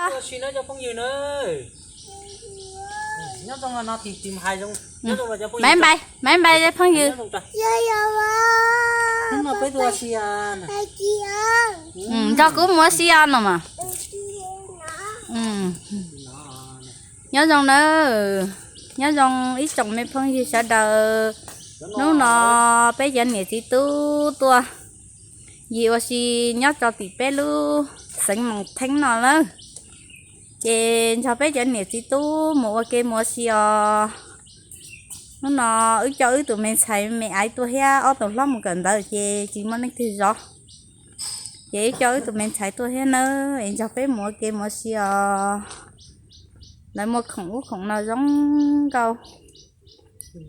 Ua si na cov phooj ywg na. Nyob zoo no tim tim hais zoo. Bye bye, bye bye cov phooj ywg. Nrog kuv mus ua si os no mas. Nyob zoo nawb, nyob zoo ib tsoom me phooj ywg sawv daws. Hnub no peb cov niam txiv tub tuaj ncig ua si nyob rau tim peb lub xeev Moos Theeb no lawm. Ces nrog peb cov niam txiv tub mus ua ke mus ua si os. Hnub no wb coj wb tus me ntxhais me aiv tuaj thiab ob tug hlob mus kawm ntawv ces tsis muaj leej twg zov. Ces wb coj wb tus me ntxhais tuaj thiab nawb, es nrog peb mus ua ke mus ua si os. Lawv muaj khoom ub khoom no zoo nkauj,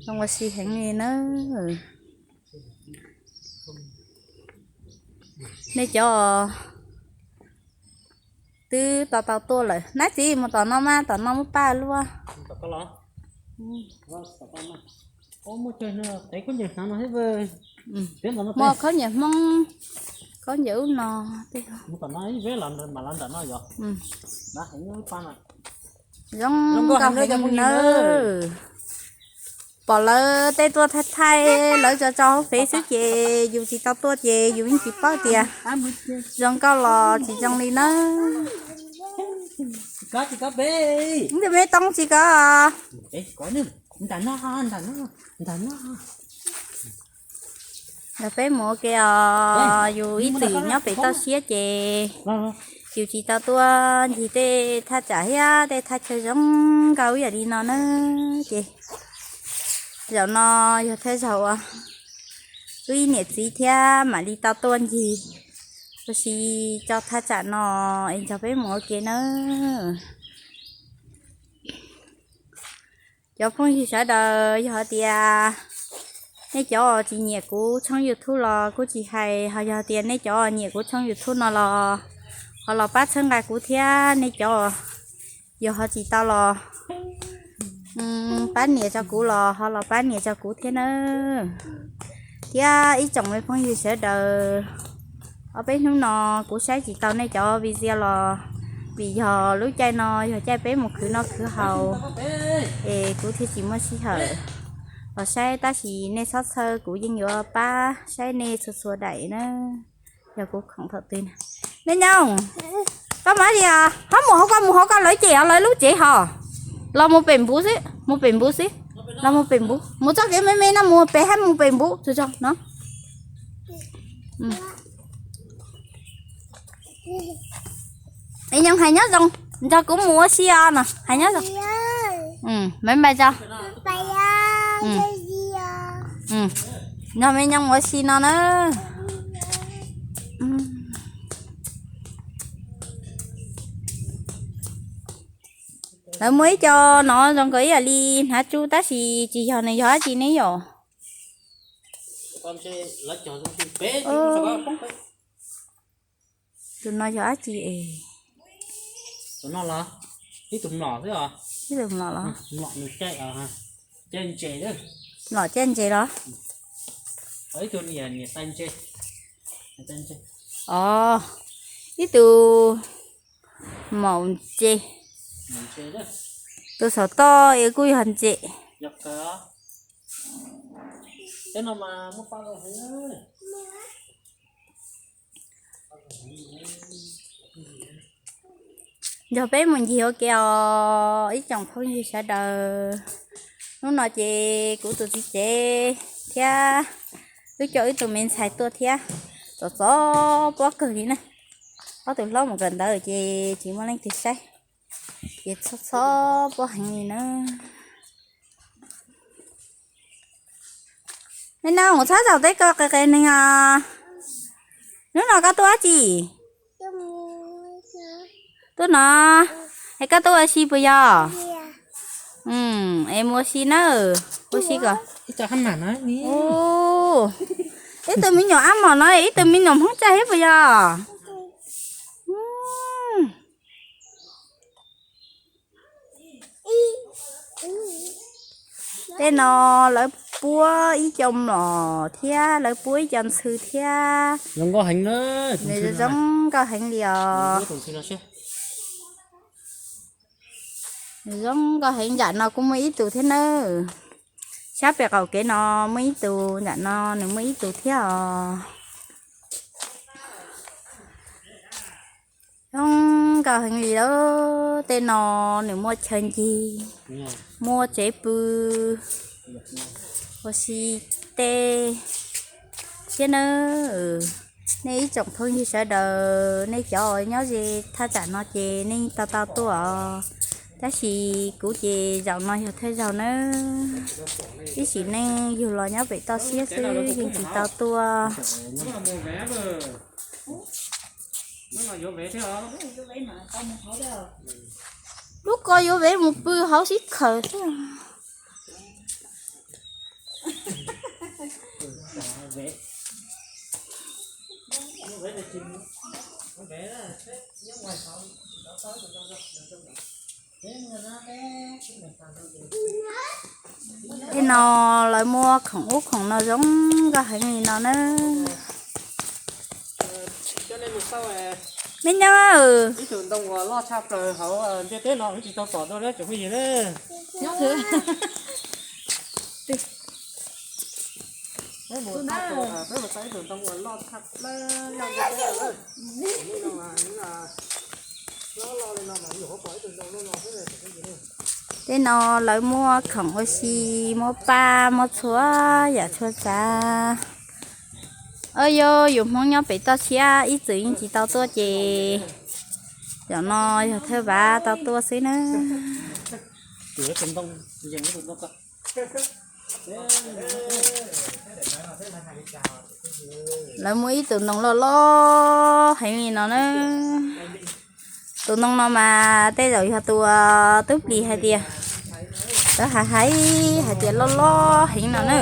zoo ua si heev li nawb. Nej cov twb tau tau tuaj lawm, nab txiv mus tom no mas tom no muaj paj luaj. Muaj khaub ncaws Hmoob, khaub ncaws ub no. Zoo nkauj heev nawb. Pom lawv tej tuaj thaij thaij lawv tso tso hauv fev xwb ces yus tsis tau tuaj ces yus yeej tsis paub tias zoo nkauj los tsis zoo li nawb. Tus me too tsis ko. Nrog peb mus ua ke os, yus ib txwm nyob pem toj siab ces yus tsis tau tuaj ncig tej thaj tsam thiab tej thaj chaw zoo nkauj ib yam li no na. Ces zaum no yog thawj zaug uas wb ib niam txiv thiab mam li tau tuaj ncig ua si tso thaj tsam no es nrog peb mus ua ke nawb. Cov phooj ywg sawv daws, yog hais tias nej cov tsis nyiam kuv tshooj YouTube los kuj tsis hais, ho yog tias nej cov nyiam kuv tshooj YouTube no los ho los pab txhawb nqa kuv thiab. Nej cov yog ho tsis tau los pab nias rau kuv los ho los pab nias rau kuv thiab nawb. Thiab ib tsoom me phooj ywg sawv daws, ob peb hnub no kuv saib tsis tau nej cov video los vim yog lub caij no yog caij peb mus khwv noj khwv haus es kuv thiaj tsis muaj sij hawm los saib, tab sis nej txhob txhawj, kuv yeej yuav pab saib nej txhua txhua daim na. Yog kuv khoom thaum twg na. Me Nyoog, koj mus li os, ho mus hauv ko, mus hauv ko lawv cem os, lawv lub tsev hos. Los mus pem npuv xwb, mus pem npuv xwb. Los mus pem npuv, mus txoj kev me me no mus pem, hab mus pem npuv tso no. Me Nyoog hais nyob zoo, nrog kuv mus ua si os no, hais nyob zoo. Bye bye tso. Nrog Me Nyoog ua si no na. Lawv muaj ib co no zoo nkaus ib yam li hnav tsuj tab sis tsis yog, nws yog dab tsi ne yom? Tus no yog dab tsi es? Ib tug mlom los? Mlom caij ntses los? Os, ib tug maum ntses, tus saum toj es kuj yog ntses. Nrog peb mus ncig ua ke os ib tsoom phooj ywg sawv daws. Hnub no ces kuv tus txiv tsev thiab wb coj wb tus me ntxhais tuaj thiab, txom txom pob kawg li na. Ob tug hlob mus kawm ntawv ces tsis muaj leej twg saib, ces txhob txhob pob heev li na. Nim no mus txhob zaum tej ko qis qis neeg os. Hnub no koj tuaj dab tsi? Tuaj no. Es koj tuaj ua si puas yog? Es mus ua si na. Ua si ko. Ib tug me nyuam ab mom no, ib tug me nyuam Hmoob Tsaib thiab puas yog? Tej no lawv puab ib co mlom thiab lawv puab ib co ntxhw thiab. Zoo nkauj heev li os. Nws zoo nkauj heev. Nram no kuj muaj ib tug thiab nawb. Sab pem qaum kev no muaj ib tug, nram no nws muaj ib tug thiab os. Zoo nkauj heev li lauj. Tej no nws muaj chaw ncig, muaj tsev pw, ua si tej thiab nawb. Nej ib tsoom phooj ywg sawv daws, nej cov nyob ze thaj tsam no ces nej tau tau tuaj os. Tab sis kuv ces zaum no yog thawj zaug nawb. Ib sim neej yug los nyob pem toj siab xwb yeej tsis tau tuaj. Lub ko yuav vev mus pw hauv sib khaws xwb. Tej no lawv muaj khoom ub khoom no zoo nkauj heev li no na. Me nyob, ib tug ntoo uas loj tshaj plaws hauv ntiaj teb no wb tsis tau pom dua na tsoom phooj ywg na. Peb mus tau ib tug ntoo uas loj tshaj plaws nyob ntiaj teb no. Tej no lawv muaj khoom ua si, muaj paj, muaj txhua yam txhua tsav. Os, yog yus Hmoob nyob pem toj siab ib txwm yeej tsis tau tuaj ces zaum no yog thawj vav tau tuaj xwb na. Lawv muaj ib tug ntoo loj loj heev li no na. Tus ntoo no mas tej zaum yog tus tub plis hais tias, lawv hais hais hais tias loj loj heev no na.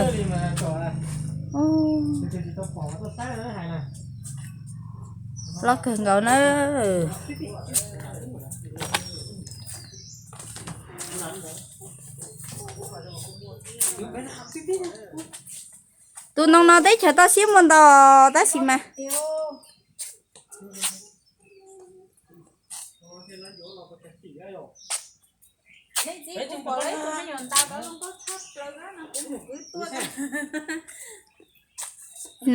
Loj kawg nkaus na. Tus ntoo no teb chaws toj siab muaj ntau tab sis mas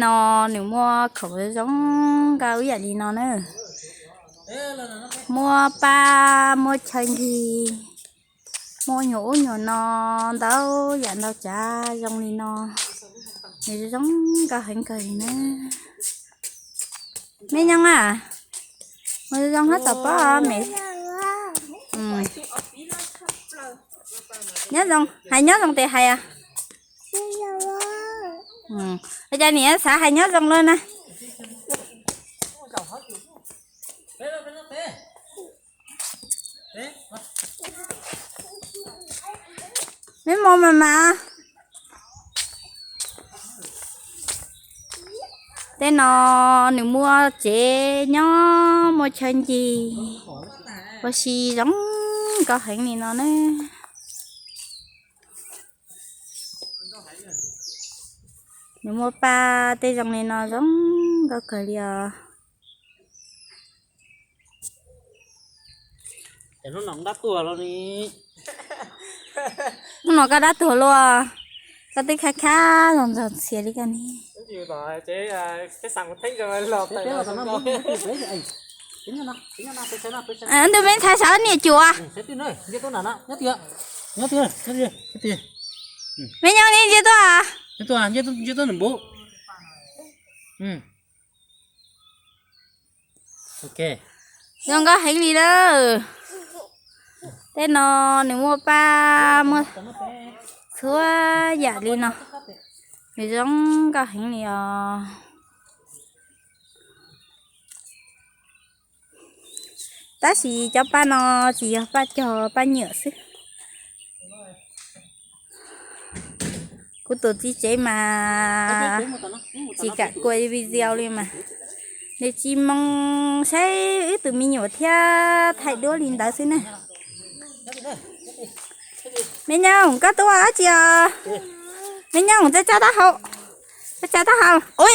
no nws muaj khoom zoo nkauj ib yam li no na. Muaj paj, muaj chaw ncig, muaj nyuag ub nyuag no, ntau yam ntau tsav zoo li no. Nws zoo nkauj heev kawg li na. Me nyob a, mus zoo hlob tom pob me. Nyob zoo, hais nyob zoo tes hais a. Ua cas niam xav hais nyob zoo lawm na? Me mos mas mas. Tej no nws muaj tsev nyob, muaj chaw ncig, ua si zoo nkauj heev li no na. Nws muaj paj tej zoo li no zoo nkauj kawg li os. Hnub no koj dab tuag luaj, koj twb khab khab los ntxog ntxhias li koj ne. Ntu me ntxhais xav niam cuav. Me nyob li ntsia tuaj. Zoo nkauj heev li lawm. Tej no nws muaj paj muaj txhua yam li no, nws zoo nkauj heev li os. Tab sis cov paj no tsis yog paj cog, paj nyuam xwb. Kuv tus txiv tsev mas tsis kam kuaj video li mas, nws tsis moo saib wb tus me nyuam thiab thaij duab li ntawd xwb ne. Me nyob, koj tuaj dab tsi os? Me nyob, tsa tsa taub hau, tsa taub hau. Ua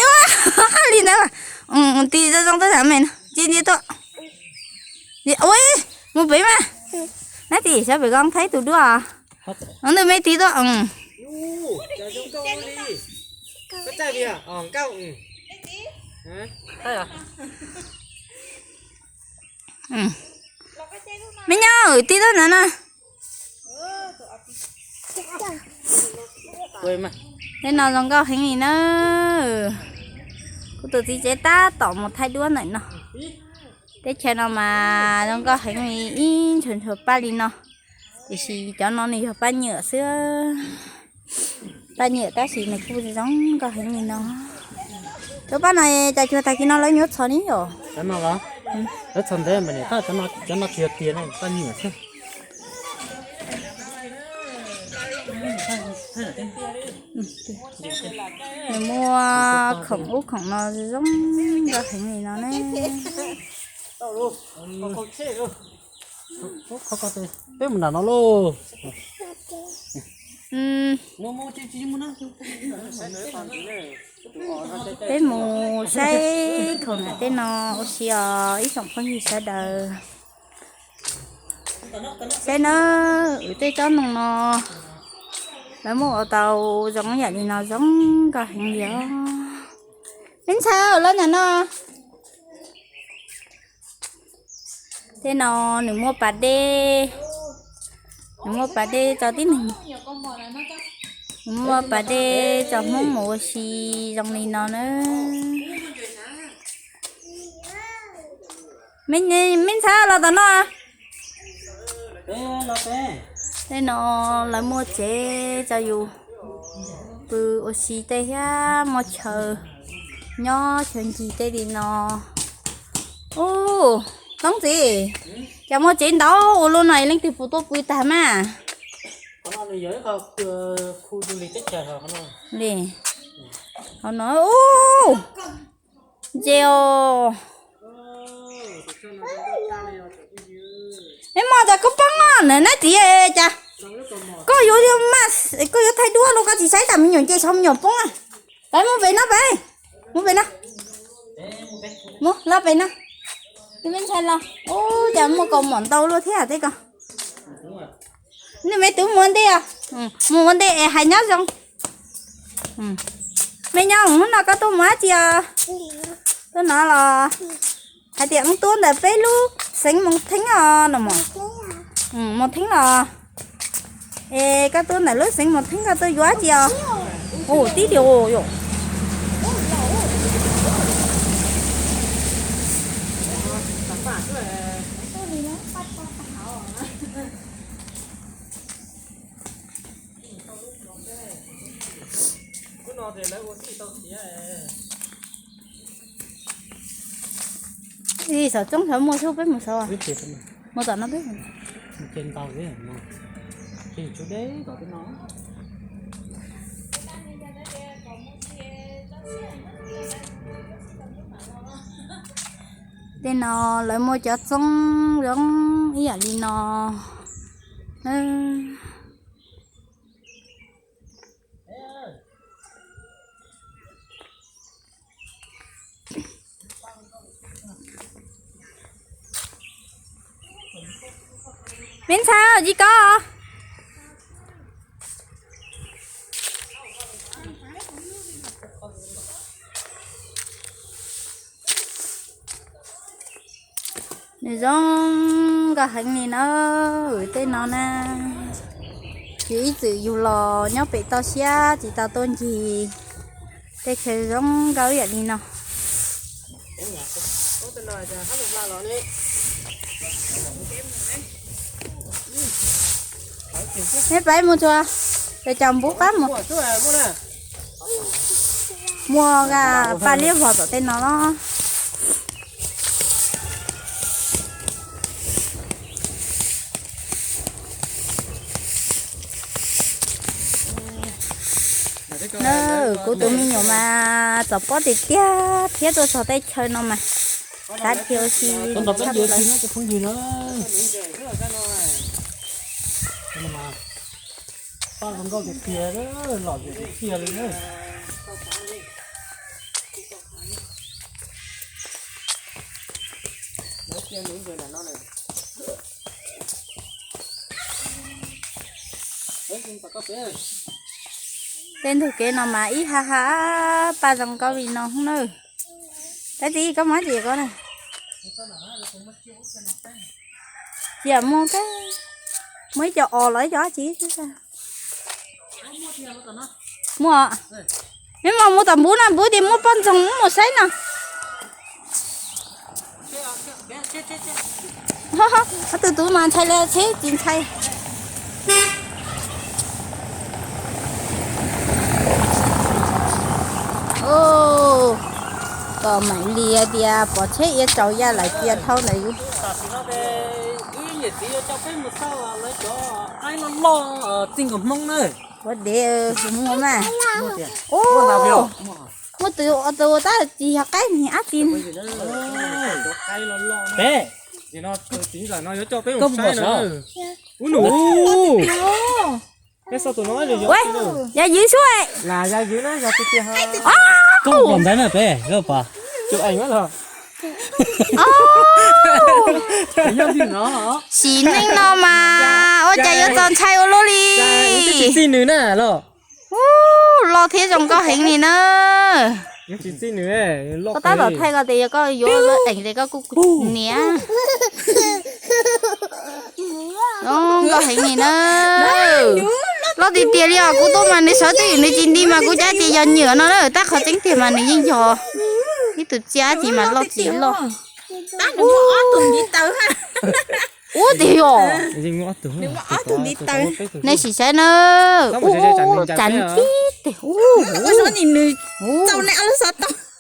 li ntawd, tis zoo zoo tuaj me, ntsia ntsia tuaj. Ua, mus pem mas, na Tim saib pem ko thaib tus duab. Ntawm me tim tuaj. Me nyob tim tuaj na na. Tej no zoo nkauj heev li na. Kuv tus txiv tsev tab tom mus thaij duab ntawm no. Teb chaws no mas zoo nkauj heev li, ib ntshua ntshua paj li no. Tiam sis cov no nws yog paj nyuam xwb. Paj nyuam tab sis nws kuj zoo nkauj heev li no. Tus paj no cas cuag tag kis no lawv nyuam txhos ni yom. Cov no txhos ntev mas cov no tsis yog tiag, paj nyuam xwb. Nws muaj khoom ub khoom no zoo nkauj heev li no ne. Peb mus nram no lauj. Peb mus saib khoom nram tej no ua si os ib tsoom phooj ywg sawv daws. Saib na, wb tej tsob ntoo no lawv muab ua tau zoo yam li no zoo nkauj heev li os. Peb ntxhais los nram no. Tej no nws muaj pas dej, nws muaj pas dej tso tib neeg, nws muaj pas dej tso Hmoob mus ua si zoo li no na. Me ntxhais los tom no. Tej no lawv muaj tsev tso yus pw ua si tej thiab muaj chaw nyob chaw ncig tej li no. Ub, Toob txiv, cas muaj tsev ntau ua luaj no leej twg puas tuaj pw tag mas? Li, hauv no, ub, ntse os. Mej mos tas koj poob os na txiv, cas koj yuav, koj yuav thaij duab los koj tsis saib tas me nyuam nce saum me nyuam poob na. Peb mus pem no peb, mus pem no, mus los pem no. Tus me ntxhais los, ub, cas muaj kaus mom ntau luaj thiab tej ko. Neb me tub mus ua ntej os, mus ua ntej es hais nyob zoo. Me nyob hnub no koj tuaj mus dab tsi os? Tuaj no los hais tias wb tuaj ntawm peb lub xeev Moos Theeb os no mos. Moos Theeb los, es koj tuaj ntawm lub xeev Moos Theeb koj tuaj yuav dab tsi os? Ub, tib tiag yom. Ib xov txoob xov muaj xwb peb mus xov. Mus tom no peb. Tej no lawv muaj cov txoob zoo ib yam li no. Me ntxhais tsis kov. Nws zoo nkauj heev li na, tej no na. Ces ib txwm yug los nyob pem toj siab tsis tau tuaj ncig tej chaw zoo nkauj ib yam li no. Neb pab mus tsuas, ces cov npub qab mus. Muaj pas liab vog tom tej no los. Na, kuv tus me nyuam mas txom pob tiag tiag thiab tuaj txog teb chaws no mas xav dhia ua si tshaj plaws. Paj zoo nkauj tiag tiag, lom zem tiag tiag li na. Tej ntug kev no mas ib ha ha paj zoo nkauj li no na. Tab sis koj muab tsis ko na. Cia mus, muab ib co os los ib co dab tsi xwb. Muaj, neb mas mus tom npub no, npub tias muaj poj ntxoog, mus saib no. Ob tug tub mas ntshai li tsheb tsis ntshai. Kom Maim Lis tias pom tsheb ia tsaus ya lawm cia dhau ntawd yus. Tam sim no ces wb niam txiv yuav coj peb mus xauj lawv cov qaib loj loj txij nkawm Hmoob na. Ua dev, muaj mas. Muaj tus ua tus ua tab tsis yog qaib niag ab tsi. Peb, no yuav coj peb mus saib na. Ub nus. Yog ywv xwb. Koj pom ntawd na peb, koj pom. Sim neej no mas ua cas yuav txaus ntshai ua luaj li. Tsis txij nws na los. Ub, loj thiab zoo nkauj heev li na. Koj tab tom thaij koj tias yog koj yuav eem ces koj kuj niam. Zoo nkauj heev li na. Loj tiag tiag li os, kuv tuaj mas nws sawv twj ywm nws tsis nti mas kuv cav tias yog nyuam no na, tab qhov tseeb tiag mas nws yeej yog ib tug tsiaj dab tsi mas loj tsis loj. Ub tiag os. Nej sim saib na. Ub, tsav tib teg ub.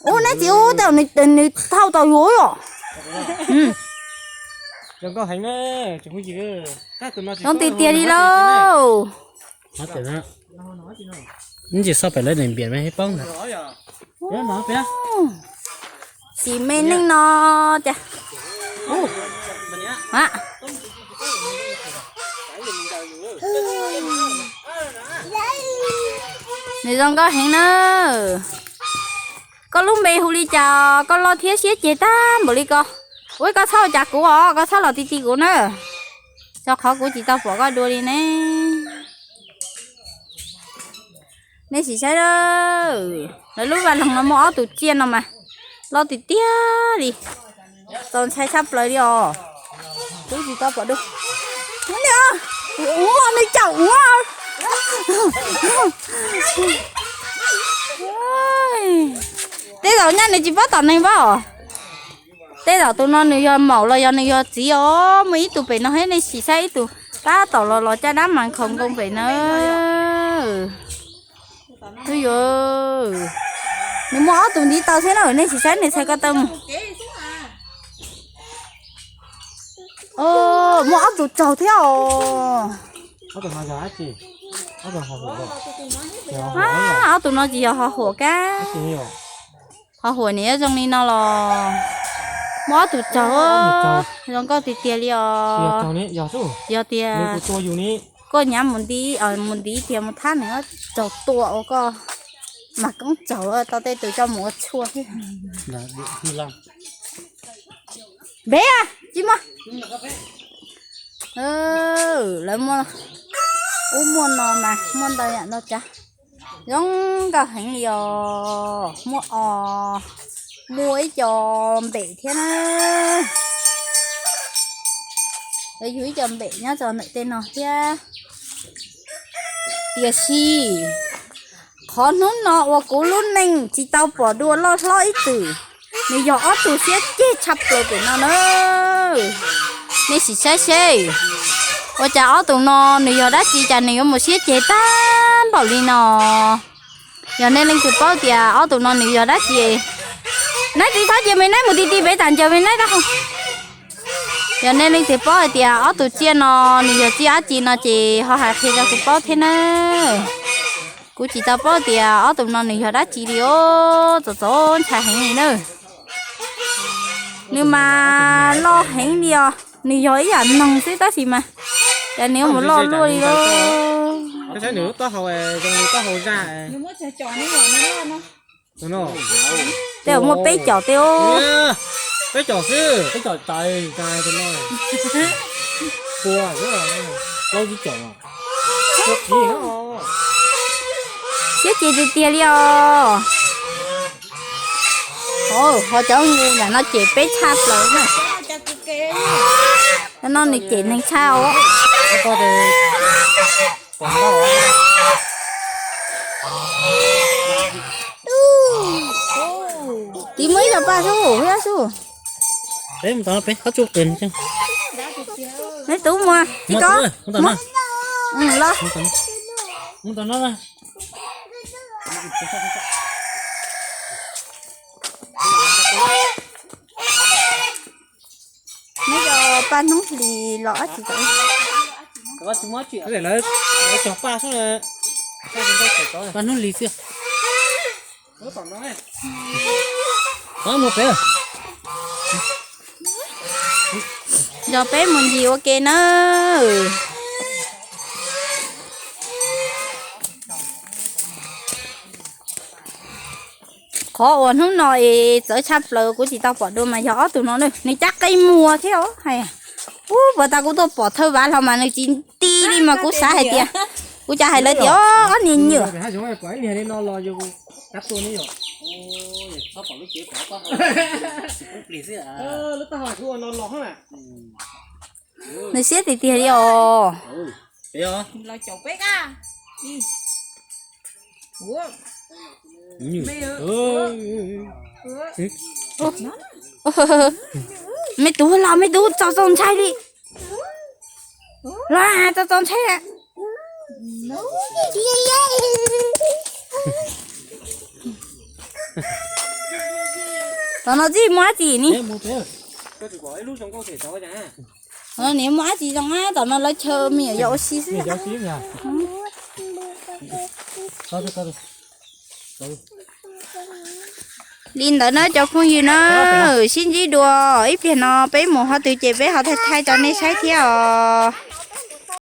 Ub, neb txiv ub, nws thauj tau yuav os. Zoo tiag tiag li lauj. Neb tsis xauj pem lawv niam npiam me poob ntag. Sim me neej no cas. Nws zoo nkauj heev na. Koj lub npe hu li cas, koj loj thiab siab ceg tag npaum li ko? Ua koj txhob ua cas kuv os, koj txhob los ti ti kuv na. Rau qhov kuv tsis tau pom koj dua li ne. Nej sim saib, lawv lub vaj loog no muaj ob tug tsiaj no mas loj tiag tiag li, txaus ntshai tshaj plaws li os. Twb tsis tau pom dua. Ua nws caum ua. Tej zaum nyaj nws tsis paub tom neeg pab os. Tej zaum tus no nws yog maum los yog nws yog txiv os. Muaj ib tug pem no thiab, nej sim saib ib tug tab tom los los caj dab mas nkhaus nkoos pem na. Ub yuav, nws muaj ob tug ntiv taw thiab na, nej sim saib nws txhais ko taw mus. Muaj ob tug tsaug thiab os. Ob tug no tsis yog ho huam kab, ho huam niam zoo li no los. Muaj ob tug tsaug, zoo nkauj tiag tiag li os. Yog tias koj nyav mus ntiv, mus ntiv tiag mus thab nws tsaug tua ua koj mas koob tsaug tau tej tus coj mus ua tshuaj thiab. Npeb, tsis muaj. Lawv muaj, ub muaj no mas muaj ntau yam ntau tsav. Zoo nkauj heev li os, muaj os, muaj ib co npem thiab na. Lawv yug ib co npem nyob rau ntawm tej no thiab. Tiam sis qhov hnub no uas kuv lub neej tsis tau pom dua loj hlob ib tug, nws yog ob tug siab ceg tshaj plaws pem no na. Nej sim saib seb, ua cas ob tug no nws yog dab tsi cas nws yuav mus siab ceg tag npaum li no? Yog nej leej twg paub tias ob tug no nws yog dab tsi, nab tsis txhob cia me nab mus ti ti pem tas ncaws me nab tau. Yog nej leej twg paub hais tias ob tug tsiaj no nws yog tsiaj dab tsi no ces ho hais qhia rau kuv paub thiab na. Kuv tsis tau paub tias ob tug no nws yog dab tsi li os, txaus txaus ntshai heev li na. Nws mas loj heev li os, nws yog ib yam noog xwb tab sis mas cas nws yuav mus loj luaj li os. Tej zaum muaj peb caum tej os. Peb caum xwb. Siab ces tiag tiag li os. Ho cov nqus ntawm no ces peb tshaj plaws na. Cov no nws cem neeg tshaj os. Tiv muaj ib co paj xwb thiab xwb. Peb mus tom no peb qab tsuj qws. Neb tub muag tsis ko. Los. Mus tom no. Neb yog paj hnub hlis los dab tsi tau? Lawv cog paj xwb, paj hnub hlis xwb. Yog peb mus ncig ua ke na. Qhov uas hnub no es txawv tshaj plaws kuv tsis tau pom dua mas yog ob tug no na, nws cab qe muag thiab os. Hais, ub, puag ta kuv tuaj pom thawj vav hlo mas nws tsis nti li mas kuv xav hais tias, kuv cas hais lawv tias ob niag nyuam. Nws siab tiag tiag li os. Me tub los me tub txaus txaus ntshai li. Los txaus txaus ntshai. Tom no txij muaj dab tsi ni? Niam muaj dab tsi zoo, tom no lawv chaw me nyuam yaus ua si xwb. Li ntawd na cov phooj ywg na, sib ntsib dua ib pliag no peb mus qhov twg ces peb ho thaij thaij rau nej saib thiab os.